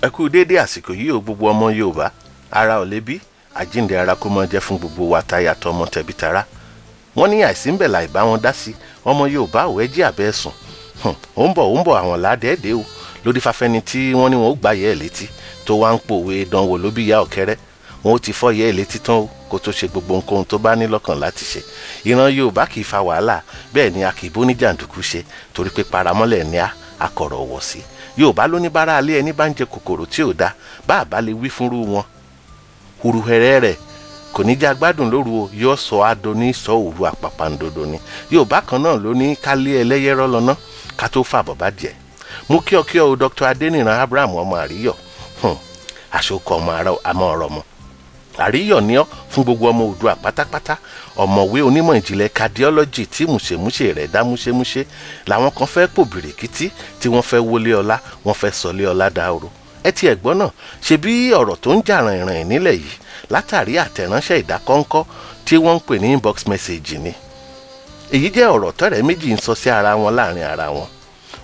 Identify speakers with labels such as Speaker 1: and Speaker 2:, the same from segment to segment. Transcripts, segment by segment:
Speaker 1: Ẹ kú déédé àsìkò yìí o, gbogbo ọmọ Yorùbá. Ara ò lè bí àjíǹde ara kó mọ jẹ́ fún gbogbo wa, táyà tọmọ tẹbí tará. Wọ́n ní àìsí ń bẹ̀ láì bá wọn dá sí. Ọmọ Yorùbá ò ẹ jí àbẹ́ sùn. Ó ń bọ̀, ó ń bọ̀, àwọn ládẹ́ẹ̀dẹ́ o. Lórí fafẹ́ni tí wọ́n ní wọn ó gbà yẹ́ ẹ̀ létí tó wá ń pòwe dánwò ló bí ìyá ọ̀kẹ́rẹ́. Wọn ó ti fọ́ yẹ́ ẹ̀ létí tán o, kó tó ṣe gbogbo nǹkan tó bá ní lọ́kàn láti ṣe. Ìran Yorùbá kì í fa wàhálà, bẹ́ẹ̀ ni a kì í bó ní jàǹdùkú ṣe, torí pé paramọ́lẹ̀ ni a akọ̀rọ̀ wọ̀ sí. Yorùbá ló ní bára alẹ́ ẹni bá ń jẹ kòkòrò tí ò da, bá a bá lè wí fúnrú wọn, huruhẹrẹ rẹ̀ kò ní já gbádùn lóru o, yóò sọ ado ní sọ òru àpàpàǹdodo ni. Yorùbá kan náà ló ní ká lé ẹlẹ́yẹrọ́ lọ́nà ká tó fàbọ̀ bá díẹ̀. Mú kí ọkí ọ Dr. Adéníran Abraham ọmọ Àríyọ̀, àṣokọ ọmọ àmọ́ ọ̀rọ̀ mọ́ Àríyọ̀ ni ọ́ fún gbogbo ọmọ Oòduà pátápátá. Ọ̀mọ̀wé onímọ̀ ìjìnlẹ̀ cardiology tí mùṣemúṣe rẹ̀ dá múṣemúṣe làwọn kan fẹ́ pò bìrìkìtì tí wọ́n fẹ́ wọlé ọlá, wọ́n fẹ́ sọlé ọlá dahoro. Ẹ ti ẹ̀gbọ́n náà ṣe bí ọ̀rọ̀ tó ń jà rìnrìn nílẹ̀ yìí látàrí àtẹ̀ránṣẹ́ ìdákọ́ńkọ́ tí wọ́n ń pè ní inbox message ni. Èyí jẹ́ ọ̀rọ̀ tọ́rẹ̀ méjì ń sọ sí ara wọn láàrin ara wọn.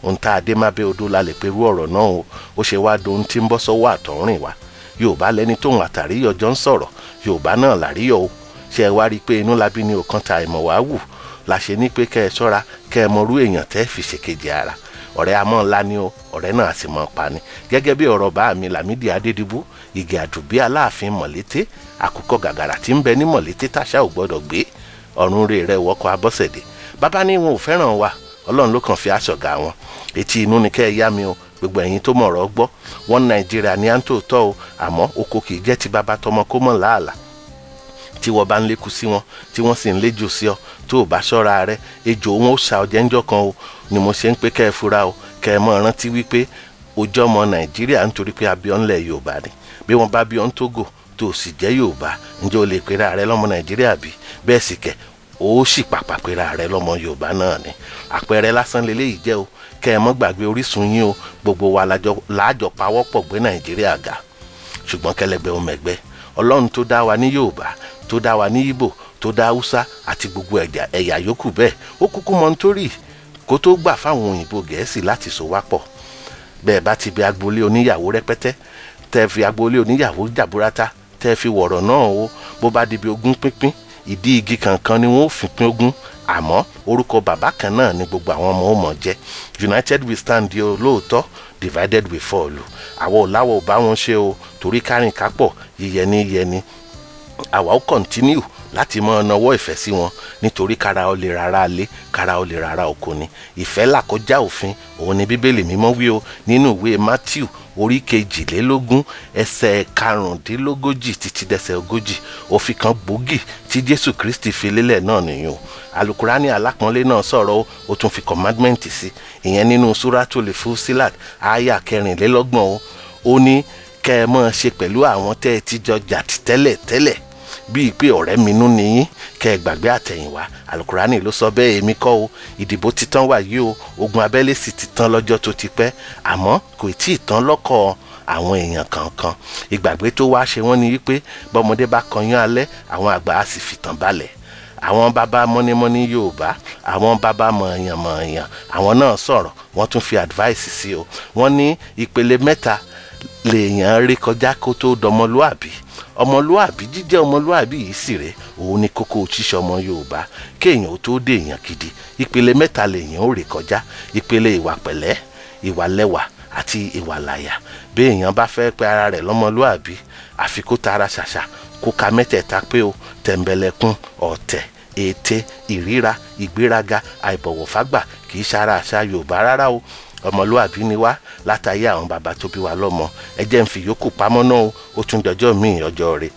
Speaker 1: Ohun tá a dé má bẹ́ odó la lè perú ọ̀rọ̀ náà o, ó ṣe wá dohun tí ń bọ́ sọ́wọ́ àtọ̀rìn wa. Yorùbá lẹni tóun àtàríyọ̀ jọ ń sọ̀rọ̀, Yorùbá náà làríyọ̀ o. Ṣé ẹ wá rí i pé inú labí ni òkan ta ìmọ̀ wá wù la ṣe ní pé kẹ́ ẹ ṣọ́ra, kẹ́ ẹ mọrú èèyàn tẹ́ fi ṣèkejì ara. Ọ̀rẹ́ amọ́ ńlá ni o, ọ̀rẹ́ náà sì mọ̀ pa ni. Gẹ́gẹ́ bí ọ̀rọ̀ bá mi Lámídì Adédìbú, Ìgè Àdùbí Aláàfin Mọ̀lété, àkùkọ gàgàrà tí ń bẹ ní Mọ̀lété táṣà ò gbọ́dọ̀ gbé, ọ̀run rè rẹ̀ wọ́kọ̀ Abọ́sẹ̀dé. Bàbá ní wọn ò fẹ́ràn wa, Ọlọ́run ló kàn fi aṣọ̀gà wọn. Etí inú ni kẹ́ ẹ yá mi o, gbogbo ẹ̀yin tó mọ̀rọ̀ gbọ́. Wọ́n Nàìjíríà ní à ń tòótọ́ o, àmọ́ oko kì í jẹ́ ti bàbá tọmọ kó mọ̀ láàlà. Tí wọ́n bá ń lékun sí wọn, tí wọ́n sì ń léjò sí ọ, tó o bá ṣọ́ra rẹ, ejò wọn ó ṣà ọjẹ́ ńjọ́ kan o. Ni mo ṣe ń pé kẹ́ ẹ fura o, kẹ́ ẹ mọ̀ rántí wípé ojú ọmọ Nàìjíríà nítorí pé abiọ́ ńlẹ̀ Yorùbá ni. Bí wọ́n bá bí ọ́ ń Tógò tó o sì jẹ́ Yorùbá, ǹjẹ́ o lè pera rẹ lọ́mọ Nàìjíríà bí? Bẹ́ẹ̀ sì kẹ̀, ó sì pàpà pera rẹ lọ́mọ Yorùbá náà ni. Àpẹẹrẹ lásán leléyìí jẹ́ o, kẹ́ ẹ mọ́ gbàgbé orísun yín o. Gbogbo wa lájọ pawọ́pọ̀ gbé Nàìjíríà ga. Ṣùgbọ́n kẹlẹgbẹ́ o mẹ̀gbẹ́, Ọlọ́run tó dá wa ní Yorùbá, tó dá wa ní Ìgbò, tó dá Haúsá àti gbogbo ẹ̀yà yòókù bẹ́ẹ̀, ó kúkú mọ nítorí kó tó gbà fáwọn òyìnbó Gẹ̀ẹ́sì láti so wá pọ̀. Bẹ́ẹ̀ bá ti bí agboolé oníyàwó rẹpẹtẹ, tẹ́ fi agboolé oníyàwó jàbúrátà, tẹ́ fi wọ̀rọ̀ náà o, bó bá di bí ogún pínpín, ìdí igi kankan ni wọ́n ó fi pín ogún, àmọ́ orúkọ bàbá kan náà ni gbogbo àwọn ọmọ ó mọ̀ jẹ́. United we stand o lóòótọ́, divided we fall o. Àwa ò láwọ̀ ò bá wọn ṣe o, torí kárìn kápọ̀ yíyẹni yẹni. Àwa ó continue láti mọ nawọ́ ìfẹ́ sí wọn, nítorí kára ó lè rárá lé, kára ó lè rárá oko ni. Ìfẹ́ là kọjá òfin, òun ni Bíbélì mímọ́ wí o nínú ìwé Matthew orí 22 ẹsẹ̀ 35 títí dẹsẹ̀ 40. Òfin kan gbòógì tí Jésù Kristi fi lélẹ̀ náà nìyẹn o. Alukurani alápọ̀nlé náà sọ̀rọ̀ o, ó tún fi commandment sí ìyẹn nínú Suratul Fussilat àyà 24 o. Ó ní kẹ́ ẹ mọ́ ṣe pẹ̀lú àwọn tẹ́ ẹ ti jọ jà tẹ́lẹ̀ tẹ́lẹ̀, bíi pé ọ̀rẹ́ mi nú nìyín, kẹ́ ẹ gbàgbé àtẹ̀yìnwá. Alukurani ló sọ bẹ́ẹ̀, èmi kọ́ o. Ìdìbò ti tán wàyí o, ogun abẹ́lé sì ti tán lọ́jọ́ tó ti pẹ́, àmọ́ kò tí ì tán lọ́kọ̀ àwọn èèyàn kankan. Ìgbàgbé tó wá ṣe wọ́n ni wípé bọ́mọdé bá kọyán alẹ́, àwọn àgbà á sì fìtàn balẹ̀. Àwọn bàbá mọ́nímọ́ní Yorùbá, àwọn bàbá mọ̀ọ̀yàn-mọ̀ọ̀yàn, àwọn náà sọ̀rọ̀, wọ́n tún fi advice sí o. Wọ́n ní ìpele mẹ́ta lèèyàn rí kọjá kó tó dọmọlúàbí. Ọmọlúàbí, jíjẹ́ ọmọlúàbí yìí sì rè, òun ni kókó ṣíṣe ọmọ Yorùbá kéèyàn ó tó dé èèyàn gidi. Ìpele mẹ́ta lèèyàn ó rè kọjá: ìpele ìwà pẹ̀lẹ́, ìwà lẹ́wà àti ìwà làyà. Bí èèyàn bá fẹ́ pe ara rẹ̀ lọ́mọlúàbí, àfi kó tara ṣàṣà kó ka mẹ́tẹ̀ẹ̀ta pé o: tẹ̀m̀bẹ̀lẹ̀kun, ọ̀tẹ̀, ète, ìríra, ìgbéraga, àìbọ̀wọ̀fágbà kì í ṣara àṣà Yorùbá rárá o. Ọmọlúàbí ni wá látàyé àwọn bàbá tó bí wa lọ́mọ. Ẹ jẹ́ ń fi yòókù pamọ́ náà o, ó tún dọjọ́ míì ọjọ́ rẹ̀.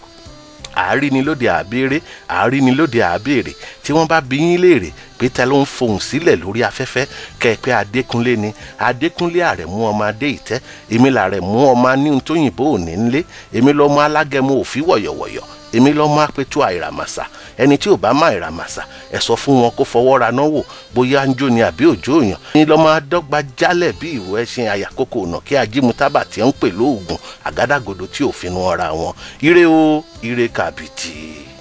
Speaker 1: Àárí ni lóde àbèrè, àárí ni lóde àbèrè. Tí wọ́n bá bi yín léèrè pé ta ló ń fohùn sílẹ̀ lórí afẹ́fẹ́, kẹ́ ẹ pé Adékúnlé ni. Adékúnlé Àrẹ̀mú ọmọ Adé Ìtẹ́, èmi làrẹ̀mú ọmọ aníhun tóyìnbó òní ńlé, èmi lọ́mọ alágẹmọ òfí wọ̀yọ̀wọ̀yọ̀, èmi lọ́mọ apẹ̀tù àìràmàṣà. Ẹni tí ò bá má àìràmàṣà, ẹ sọ fún wọn kó fọwọ́ ra náà wò bóyá ń jó ni àbí òjò èèyàn. Ní lọ́mọ adọ́gba jálẹ̀ bí ìwọ ẹṣin àyàkókò ọ̀nà kí ajímútábà tí ń pè lóògùn àgádágodo tí ò finú ọ̀ra wọn. Ire o, ire kàbìtì.